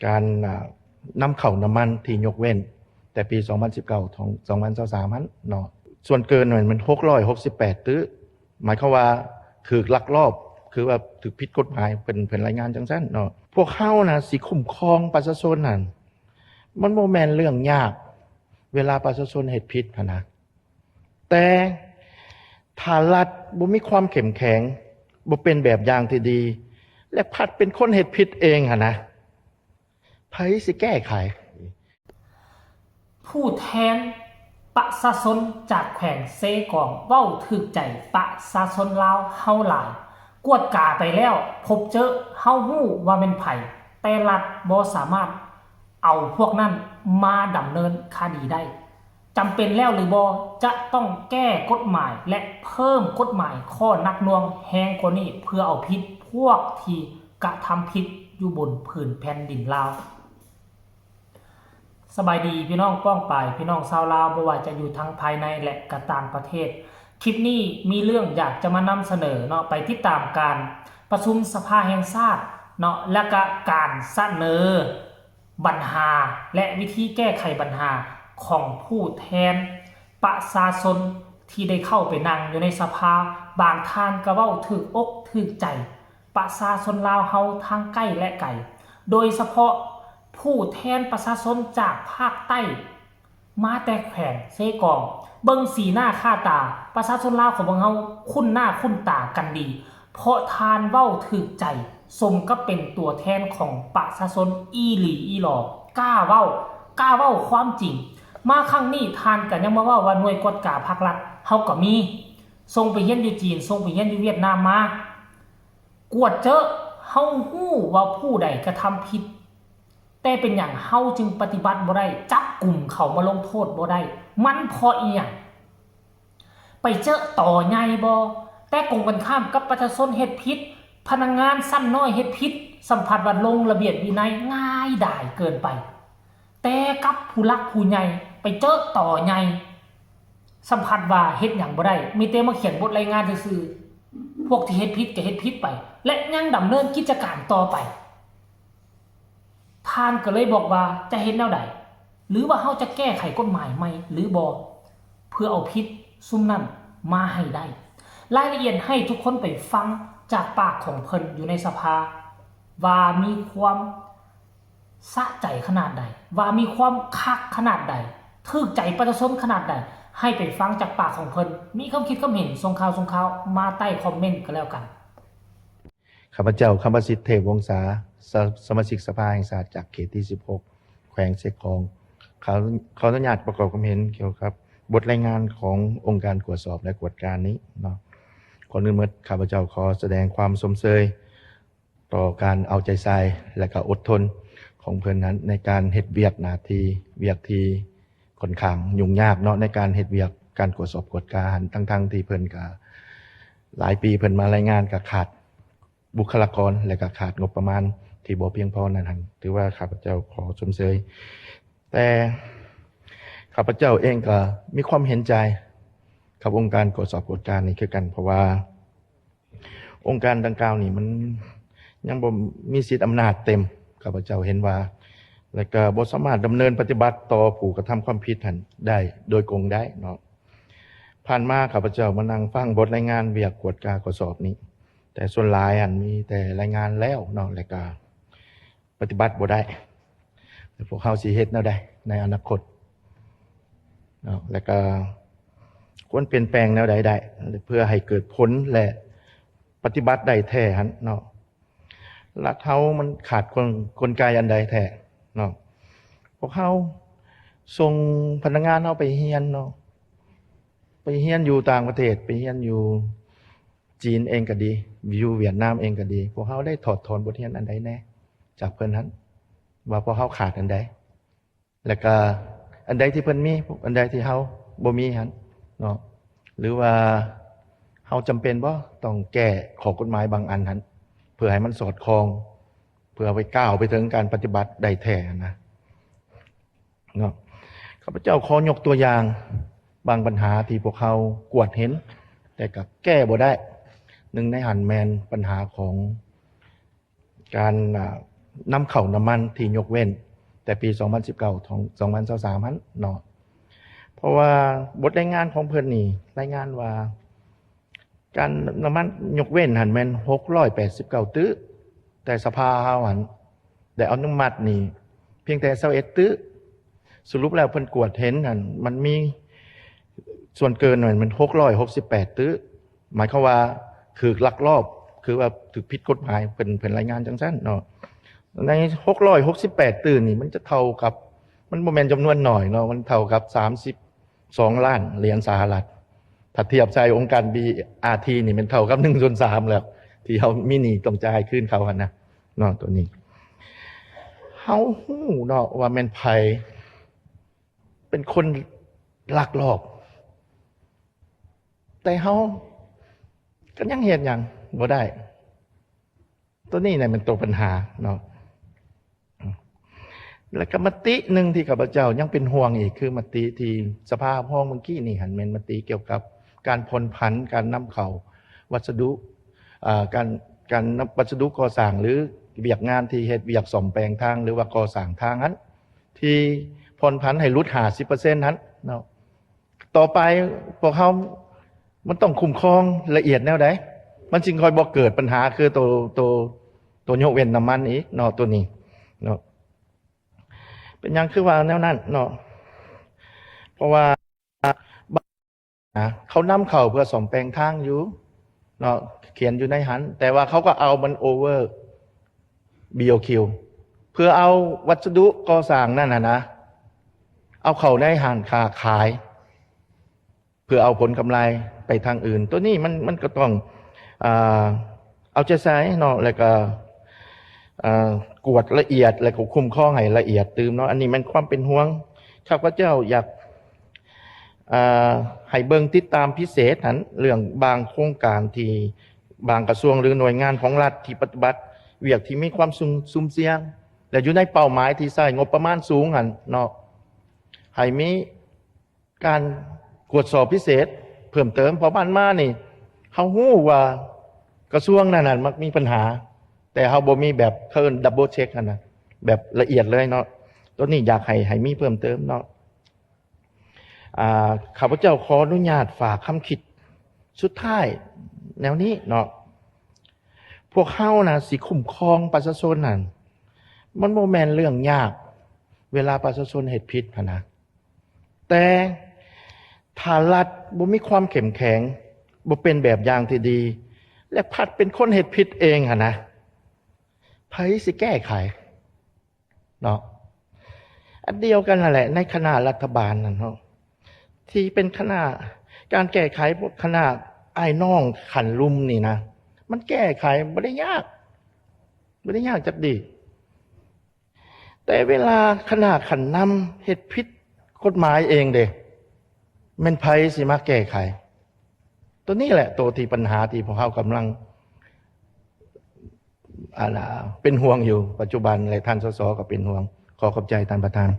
ການນຳເຂົ້ານ້ຳມັນທີ່ຍົກເວັ້ນແຕ່ປີສອງພັນສິບເກົ້າ ສອງພັນຊາວສາມຫັ້ນເນາະ ສ່ວນເກີນແມ່ນຫົກຮ້ອຍຫົກສິບແປດຕື້ ໝາຍຄວາມວ່າຖືກລັກລອບ ຄືວ່າຖືກຜິດກົດໝາຍ ເພິ່ນ ເພິ່ນລາຍງານຈັ່ງຊັ້ນເນາະ. ພວກເຮົານະ ຊິຄຸ້ມຄອງປະຊາຊົນຫັ້ນ ມັນບໍ່ແມ່ນເລື່ອງຍາກ ເວລາປະຊາຊົນເຮັດຜິດຫັ້ນນະ ແຕ່ຖ້າລັດບໍ່ມີຄວາມເຂັ້ມແຂງ ບໍ່ເປັນແບບຢ່າງທີ່ດີ ແລະ ພັດເປັນຄົນເຮັດຜິດເອງຫັ້ນນະ ໃຜຊິແກ້ໄຂ? ຜູ້ແທນປະຊາຊົນຈາກແຂວງເຊກອງ ເວົ້າຖືກໃຈປະຊາຊົນລາວເຮົາຫຼາຍ. ກວດກາໄປແລ້ວພົບເຈິ ເຮົາຮູ້ວ່າແມ່ນໃຜ, ແຕ່ລັດບໍ່ສາມາດເອົາພວກນັ້ນມາດຳເນີນຄະດີໄດ້. ຈຳເປັນແລ້ວຫຼືບໍ່ ຈະຕ້ອງແກ້ກົດໝາຍ ແລະ ເພີ່ມກົດໝາຍຂໍ້ໜັກໜ່ວງແຮງກວ່ານີ້ ເພື່ອເອົາຜິດພວກທີ່ກະທຳຜິດຢູ່ບົນຜືນແຜ່ນດິນລາວ. ສະບາຍດີພີ່ນ້ອງປ້ອງປາຍ ພີ່ນ້ອງຊາວລາວ ບໍ່ວ່າຈະຢູ່ທັງພາຍໃນ ແລະ ກະຕ່າງປະເທດ. ຄລິບນີ້ມີເລື່ອງຢາກຈະມານຳສະເໜີເນາະ ໄປຕິດຕາມການປະຊຸມສະພາແຫ່ງຊາດເນາະ ແລະ ກະການສະເໜີບັນຫາ ແລະ ວິທີແກ້ໄຂບັນຫາຂອງຜູ້ແທນປະຊາຊົນທີ່ໄດ້ເຂົ້າໄປນັ່ງຢູ່ໃນສະພາ. ບາງທ່ານກະເວົ້າຖືກອົກຖືກໃຈ ປະຊາຊົນລາວເຮົາທັງໃກ້ ແລະ ໄກ, ໂດຍສະເພາະຜູ້ແທນປະຊາຊົນຈາກພາກໃຕ້ ມາແຕ່ແຂວງເຊກອງ. ເບິ່ງສີໜ້າຄ່າຕາ ປະຊາຊົນລາວຂອງພວກເຮົາຄຸ້ນໜ້າຄຸ້ນຕາກັນດີ ເພາະທ່ານເວົ້າຖືກໃຈ ສົມກັບເປັນຕົວແທນຂອງປະຊາຊົນອີ່ຫຼີອີ່ຫຼໍ ກ້າເວົ້າ ກ້າເວົ້າຄວາມຈິງ. ມາຄັ້ງນີ້ທ່ານກະຍັງມາເວົ້າວ່າໜ່ວຍກວດກາພາກລັດເຮົາກະມີ ສົ່ງໄປຮຽນຢູ່ຈີນ ສົ່ງໄປຮຽນຢູ່ຫວຽດນາມມາ. ກວດເຈິ ເຮົາຮູ້ວ່າຜູ້ໃດກະທຳຜິດ ແຕ່ເປັນຫຍັງເຮົາຈຶ່ງປະຕິບັດບໍ່ໄດ້ ຈັບກຸມເຂົາມາລົງໂທດບໍ່ໄດ້ ມັນເພາະອີ່ຫຍັງ? ໄປເຈິຕໍໃຫຍ່ບໍ່? ແຕ່ກົງກັນຂ້າມກັບປະຊາຊົນເຮັດຜິດ ພະນັກງານຊັ້ນນ້ອຍເຮັດຜິດ ສຳພັດວ່າລົງລະບຽບວິໄນງ່າຍດາຍເກີນໄປ ແຕ່ກັບຜູ້ຫຼັກຜູ້ໃຫຍ່ໄປເຈິຕໍໃຫຍ່ ສຳພັດວ່າເຮັດຫຍັງບໍ່ໄດ້ ມີແຕ່ມາຂຽນບົດລາຍງານຊື່ໆ ພວກທີ່ເຮັດຜິດກະເຮັດຜິດໄປ ແລະ ຍັງດຳເນີນກິດຈະການຕໍ່ໄປ. ທ່ານກະເລີຍບອກວ່າຈະເຮັດແນວໃດ ຫຼືວ່າເຮົາຈະແກ້ໄຂກົດໝາຍໃໝ່ຫຼືບໍ່ ເພື່ອເອົາຜິດຊຸມນັ້ນມາໃຫ້ໄດ້. ລາຍລະອຽດໃຫ້ທຸກຄົນໄປຟັງຈາກປາກຂອງເພິ່ນຢູ່ໃນສະພາ ວ່າມີຄວາມ ສະໃຈຂະໜາດໃດ ວ່າມີຄວາມຄັກຂະໜາດໃດ ຖືກໃຈປະຊາຊົນຂະໜາດໃດ ໃຫ້ໄປຟັງຈາກປາກຂອງເພິ່ນ. ມີຄຳຄິດຄຳເຫັນ ສົ່ງຂ່າວ ສົ່ງຂ່າວມາໃຕ້ຄອມເມັນກະແລ້ວກັນ. ຂ້າພະເຈົ້າ ຄຳປະສິດ ເທບວົງສາ ສະ ສະມາຊິກສະພາແຫ່ງຊາດຈາກເຂດທີສິບຫົກ ແຂວງເຊກອງ ຂໍ ຂໍອະນຸຍາດປະກອບຄຳເຫັນກ່ຽວກັບບົດລາຍງານຂອງອົງການກວດສອບ ແລະ ກວດການີ້ເນາະ. ກ່ອນອື່ນໝົດ ຂ້າພະເຈົ້າຂໍສະແດງຄວາມຊົມເຊີຍ ຕໍ່ການເອົາໃຈໃສ່ ແລະ ກະອົດທົນຂອງເພິ່ນນັ້ນ ໃນການເຮັດວຽກໜ້າທີ່ ວຽກທີ່ຂ້ອນຂ້າງຫຍຸ້ງຍາກເນາະ ໃນການເຮັດວຽກການກວດສອບກວດກາຫັ້ນ ທັງໆທີ່ເພິ່ນກະຫຼາຍປີເພິ່ນມາລາຍງານກະຂາດບຸກຄະລາກອນ ແລະ ກະຂາດງົບປະມານທີ່ບໍ່ພຽງພໍນັ້ນຫັ້ນ ຖືວ່າຂ້າພະເຈົ້າຂໍຊົມເຊີຍ. ແຕ່ຂ້າພະເຈົ້າເອງກະມີຄວາມເຫັນໃຈກັບອົງການກວດສອບກວດການີ້ຄືກັນ ເພາະວ່າ ອົງການດັ່ງກ່າວນີ້ມັນຍັງບໍ່ມີສິດອຳນາດເຕັມ ຂ້າພະເຈົ້າເຫັນວ່າ ແລະ ກະບໍ່ສາມາດດຳເນີນປະຕິບັດຕໍ່ຜູ້ກະທຳຄວາມຜິດຫັ້ນໄດ້ໂດຍກົງໄດ້ເນາະ. ຜ່ານມາຂ້າພະເຈົ້າມານັ່ງຟັງບົດລາຍງານວຽກກວດກາກວດສອບນີ້ ແຕ່ສ່ວນຫຼາຍຫັ້ນມີແຕ່ລາຍງານແລ້ວເນາະ ແລະ ກະປະຕິບັດບໍ່ໄດ້ ແລະ ພວກເຮົາຊິເຮັດແນວໃດໃນອະນາຄົດເນາະ ແລະ ກະຄວນປ່ຽນແປງແນວໃດໄດ້ ເພື່ອໃຫ້ເກີດຜົນ ແລະ ປະຕິບັດໄດ້ແທ້ຫັ້ນເນາະ. ລັດເຮົາມັນຂາດກົນ ກົນໄກອັນໃດແທ້ເນາະ. ພວກເຮົາສົ່ງພະນັກງານເຮົາໄປຮຽນເນາະ ໄປຮຽນຢູ່ຕ່າງປະເທດ ໄປຮຽນຢູ່ຈີນເອງກະດີ ຢູ່ຫວຽດນາມເອງກະດີ ພວກເຮົາໄດ້ຖອດຖອນບົດຮຽນອັນໃດແດ່ຈາກເພິ່ນຫັ້ນ ວ່າພວກເຮົາຂາດອັນໃດ ແລະ ກະອັນໃດທີ່ເພິ່ນມີ ອັນໃດທີ່ເຮົາບໍ່ມີຫັ້ນເນາະ ຫຼືວ່າເຮົາຈຳເປັນບໍ່ຕ້ອງແກ້ຂໍ້ກົດໝາຍບາງອັນຫັ້ນ ເພື່ອໃຫ້ມັນສອດຄ່ອງ ເພື່ອໄປກ້າວໄປເຖິງການປະຕິບັດໄດ້ແທ້ຫັ້ນນະເນາະ. ຂ້າພະເຈົ້າຂໍຍົກຕົວຢ່າງບາງບັນຫາທີ່ພວກເຮົາກວດເຫັນ ແຕ່ກະແກ້ບໍ່ໄດ້. ໜຶ່ງໃນຫັ້ນແມ່ນບັນຫາຂອງ ການ ອາ ນຳເຂົ້ານ້ຳມັນທີ່ຍົກເວັ້ນແຕ່ປີສອງພັນສິບເກົ້າ ສອງພັນຊາວສາມຫັ້ນເນາະ. ເພາະວ່າບົດລາຍງານຂອງເພິ່ນນີ້ລາຍງານວ່າ ການນ້ຳມັນຍົກເວັ້ນຫັ້ນແມ່ນຫົກຮ້ອຍແປດສິບເກົ້າຕື້, ແຕ່ສະພາເຮົາຫັ້ນໄດ້ອະນຸມັດນີ້ພຽງແຕ່ຊາວເອັດຕື້. ສະຫຼຸບແລ້ວເພິ່ນກວດເຫັນຫັ້ນ ມັນມີສ່ວນເກີນແມ່ນຫົກຮ້ອຍຫົກສິບແປດຕື້, ໝາຍຄວາມວ່າຖືກລັກລອບ ຄືວ່າຖືກຜິດກົດໝາຍ, ເພິ່ນ ເພິ່ນລາຍງານຈັ່ງຊັ້ນເນາະ. ໃນຫົກຮ້ອຍຫົກສິບແປດຕື້ນີ້ ມັນຈະເທົ່າກັບ ມັນບໍ່ແມ່ນຈຳນວນໜ້ອຍເນາະ, ມັນເທົ່າກັບສາມສິບ ສອງລ້ານຫຼຽນສະຫະລັດ. ຖ້າທຽບໃສ່ອົງການ ບີອາທີ ນີ້ແມ່ນເທົ່າກັບໜຶ່ງສ່ວນສາມແລ້ວ ທີ່ເຮົາມີໜີ້ຕ້ອງຈ່າຍຄືນເຂົາຫັ້ນນະເນາະ. ໂຕນີ້ເຮົາຮູ້ເນາະວ່າແມ່ນໃຜເປັນຄົນລັກລອບ, ແຕ່ເຮົາກໍຍັງເຮັດຫຍັງບໍ່ໄດ້. ໂຕນີ້ແຫຼະແມ່ນໂຕບັນຫາເນາະ. ແລະກະມະຕິໜຶ່ງທີ່ຂ້າພະເຈົ້າຍັງເປັນຫ່ວງອີກ ຄືມະຕິທີ່ສະພາຮັບຮອງເມື່ອກີ້ນີ້ຫັ້ນ ແມ່ນມະຕິກ່ຽວກັບການຜ່ອນຜັນການນຳເຂົ້າວັດສະດຸ ເອີ ການ ການນຳວັດສະດຸກໍ່ສ້າງ ຫຼື ວຽກງານທີ່ເຮັດວຽກສ້ອມແປງທາງ ຫຼືວ່າກໍ່ສ້າງທາງຫັ້ນ ທີ່ຜ່ອນຜັນໃຫ້ຫຼຸດຫ້າສິບເປີເຊັນຫັ້ນເນາະ. ຕໍ່ໄປພວກເຮົາມັນຕ້ອງຄຸ້ມຄອງລະອຽດແນວໃດ ມັນຈຶ່ງຄ່ອຍບໍ່ເກີດບັນຫາຄືໂຕ ໂຕ ໂຕຍົກເວັ້ນນ້ຳມັນອີກເນາະ ໂຕນີ້ເນາະ. ເປັນຫຍັງຄືວ່າແນວນັ້ນເນາະ? ເພາະວ່າ ເຂົານຳເຂົ້າເພື່ອສ້ອມແປງທາງຢູ່ເນາະ ຂຽນຢູ່ໃນຫັ້ນ, ແຕ່ວ່າເຂົາກໍເອົາມັນ over ບີໂອຄິວ ເພື່ອເອົາວັດສະດຸກໍ່ສ້າງນັ້ນນະ ເອົາເຂົ້າໃນຮ້ານຄ້າຂາຍ ເພື່ອເອົາຜົນກຳໄລໄປທາງອື່ນ. ໂຕນີ້ມັນ ມັນກໍຕ້ອງ ເອົາໃຈໃສ່ເນາະ ແລ້ວກໍ ກວດລະອຽດ ແລ້ວກໍຄຸ້ມຄອງໃຫ້ລະອຽດຕື່ມເນາະ. ອັນນີ້ແມ່ນຄວາມເປັນຫ່ວງ ຂ້າພະເຈົ້າຢາກ ໃຫ້ເບິ່ງຕິດຕາມພິເສດຫັ້ນ ເລື່ອງບາງໂຄງການທີ່ບາງກະຊວງ ຫຼື ໜ່ວຍງານຂອງລັດທີ່ປະຕິບັດວຽກທີ່ມີຄວາມຊຸ່ມ ຊຸ່ມສ່ຽງ ແລະ ຢູ່ໃນເປົ້າໝາຍທີ່ໃຊ້ງົບປະມານສູງຫັ້ນເນາະ ໃຫ້ມີການກວດສອບພິເສດເພີ່ມເຕີມ. ເພາະຜ່ານມານີ້ເຮົາຮູ້ວ່າກະຊວງນັ້ນໆມັກມີບັນຫາ ແຕ່ເຮົາບໍ່ມີແບບ ເຂົາເອີ້ນ double check ຫັ້ນນະ ແບບລະອຽດເລີຍເນາະ. ໂຕນີ້ຢາກໃຫ້ ໃຫ້ມີເພີ່ມເຕີມເນາະ. ອາ ຂ້າພະເຈົ້າຂໍອະນຸຍາດຝາກຄຳຄິດສຸດທ້າຍແນວນີ້ເນາະ. ພວກເຮົານະ ຊິຄຸ້ມຄອງປະຊາຊົນຫັ້ນ ມັນບໍ່ແມ່ນເລື່ອງຍາກ ເວລາປະຊາຊົນເຮັດຜິດຫັ້ນນະ, ແຕ່ຖ້າລັດບໍ່ມີຄວາມເຂັ້ມແຂງ ບໍ່ເປັນແບບຢ່າງທີ່ດີ ແລະ ພັດເປັນຄົນເຮັດຜິດເອງຫັ້ນນະ ໃຜຊິແກ້ໄຂ? ເນາະ. ອັນດຽວກັນຫັ້ນແຫຼະ ໃນຄະນະລັດຖະບານນັ້ນເນາະ ທີ່ເປັນຄະນະການແກ້ໄຂ ພວກຄະນະອ້າຍນ້ອງຂັ້ນລຸ່ມນີ້ນະ ມັນແກ້ໄຂບໍ່ໄດ້ຍາກ ບໍ່ໄດ້ຍາກຈັກດີ້. ແຕ່ເວລາຄະນະຂັ້ນນຳເຮັດຜິດກົດໝາຍເອງເດ ແມ່ນໃຜຊິມາແກ້ໄຂ? ໂຕນີ້ແຫຼະ ໂຕທີ່ ບັນຫາທີ່ພວກເຮົາກຳລັງ ອັນ ເປັນຫ່ວງຢູ່ປັດຈຸບັນ ແລະ ທ່ານ ສສ ກໍເປັນຫ່ວງ. ຂໍຂອບໃຈທ່ານປະທານ.